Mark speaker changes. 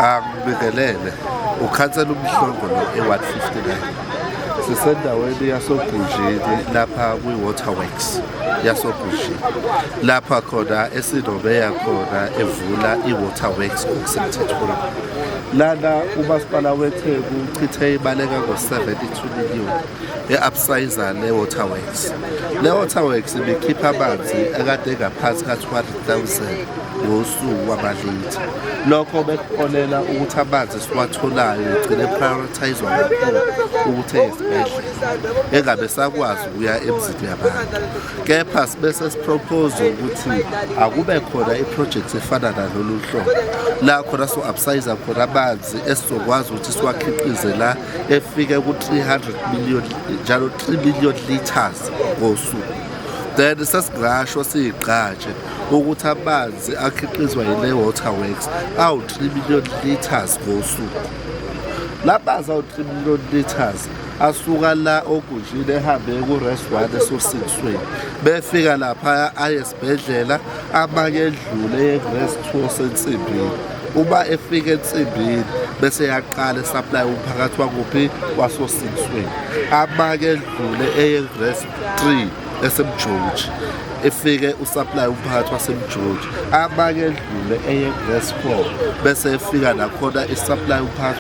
Speaker 1: Angibingelele ukhansela uMhlongo lo e-Ward 59. Sisendaweni yasoGunjini lapha kwi-Waterworks yasoGunjini. Lapha khona esinomeya khona evula i-Waterworks ngokusemthethweni. Lana umasipala weTheku uchithe imali engango-72 million e-upsizer le Waterworks. Le Waterworks ibikhipha amanzi akade engaphansi ka-200,000 ngosuku wamalitha. Lokho bekuholela ukuthi amanzi esiwatholayo egcine prioritizwa kakhulu ukuthi eyesibhedlela engabe sakwazi ukuya emzini yabantu. Kepha sibe sesipropose ukuthi akube khona i-project efana nalolu hlobo la khona so-upsize khona amanzi esizokwazi ukuthi siwakhiqize la efike ku-300 million njalo 3 million liters ngosuku. Then sesingasho siyigqaje ukuthi amanzi akhiqizwa yile Waterworks awu-3 million liters ngosuku. La manzi awu-3 million liters asuka la oGunjini ehambe ku-Res 1 esoSindisweni, befika lapha aye esibhedlela, amanye edlule eye-Res 2 oseNsimbini. Uma efika eNsimbini bese yaqala esupply umphakathi wakuphi wasoSindisweni, amanye edlule eye-Res 3 eseMjoji, efike usupply umphakathi waseMjoji, amanye edlule eye-Res 4 bese efika nakhona isupply umphakathi.